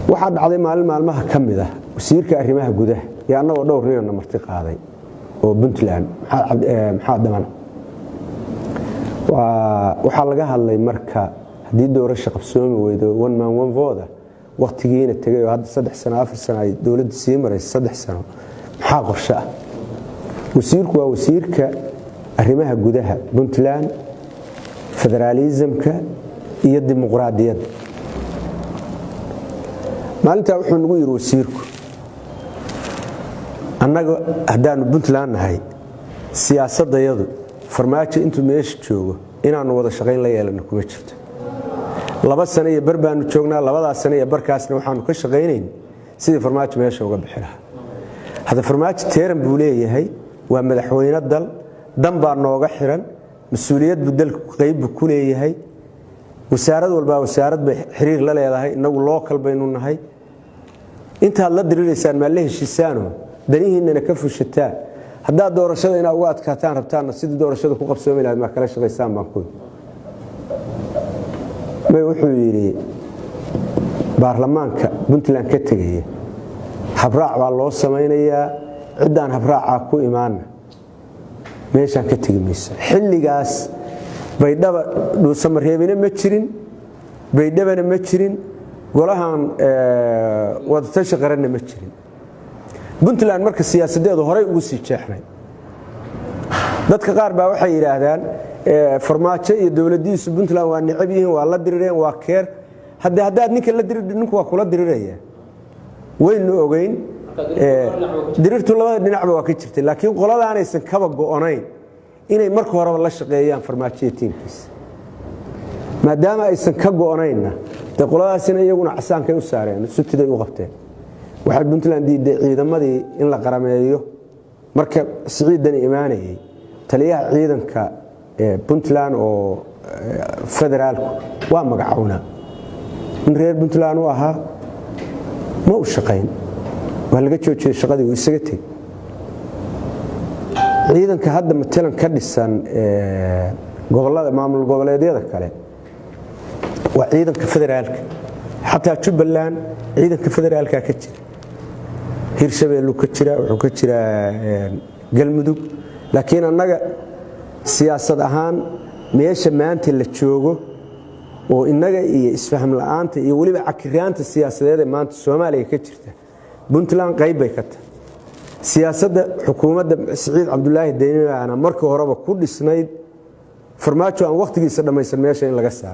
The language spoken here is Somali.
Waxaa dhacday maalin maalmaha ka mid ah, wasiirka arrimaha gudaha iyo annagoo dhowr ninana marti qaaday oo Puntland, maxaa daman, waxaa laga hadlay marka haddii doorasha qabsoomi weydo, one man one vote, waktigiina tegay oo hadda 3 sano, 4 sano ay dowladda sii maraysa, 3 sano, maxaa qorshe ah? Wasiirku waa wasiirka arrimaha gudaha Puntland, federaalismka iyo dimuqraadiyadda. Maalintaa wuxuu nagu yidhi wasiirku, annaga haddaanu Puntland nahay, siyaasaddayadu Farmaajo intuu meesha joogo inaannu wada shaqayn la yeelano kuma jirto. 2 sano iyo bar baanu joognaa, labadaas sano iyo barkaasna waxaanu ka shaqaynayn sidii Farmaajo meesha uga bixi lahaa. Hadda Farmaajo term buu leeyahay, waa madaxweyne dal, dan baa nooga xiran, mas-uuliyad buu dalku qayb buu ku leeyahay. Wasaarad walbaa wasaarad bay xiriir la leedahay, inagu local baynu nahay. Intaad la diriraysaan maa la heshiisaano danihiinana ka fushataan? Haddaad doorashada inaa uga adkaataan rabtaanna, sidii doorashada ku qabsoomi lahayd maa kala shaqaysaan baan ku may. Wuxuu yidhi baarlamaanka Puntland ka tegaya habraac baa loo samaynayaa, ciddaan habraacaa ku imaana meeshaan ka tegi mayso. Xilligaas Baydhaba Dhuusamareebina ma jirin, Baydhabana ma jirin, golahan wadatashi qaranna ma jirin. Puntland marka siyaasadeedu horay ugu sii jeexnay. Dadka qaar baa waxay yidhaahdaan Farmaajo iyo dowladiisu Puntland waa necab yihiin, waa la dirireen, waa keer. Hadde haddaad ninka la dirir, ninku waa kula diriraya. Waynu ogeyn dirirtu labada dhinacba waa ka jirtay, laakiin qoladaanaysan kaba go'onayn inay marka horeba la shaqeeyaan Farmaajoya tiimkiisa. Maadaama aysan ka go'onaynna, dee qoladaasina iyaguna casaankay u saareen, sutiday u qabteen. Waxay Puntland diiday ciidamadii in la qarameeyo. Marka Siciidani imaanayay, taliyaha ciidanka Puntland oo federaalku waa magacownaa in reer Puntland u ahaa, ma u shaqayn, waa laga joojiyey shaqadii, uu isaga tegey. Ciidanka hadda matalan ka dhisan gobolada maamul goboleedyada kale waa ciidanka federaalka. Xataa Jubbaland ciidanka federaalka ka jira, Hirshabeellu ka jira, wuxuu ka jiraa Galmudug. Laakiin annaga siyaasad ahaan meesha maanta la joogo oo innaga iyo isfaham la'aanta iyo weliba cakiraanta siyaasadeed ee maanta Soomaaliya ka jirta, Puntland qayb bay ka tahay. Siyaasadda xukuumadda Siciid Cabdulaahi Deni baana markii horeba ku dhisnayd Farmaajo aan wakhtigiisa dhammaysan meesha in laga saaro.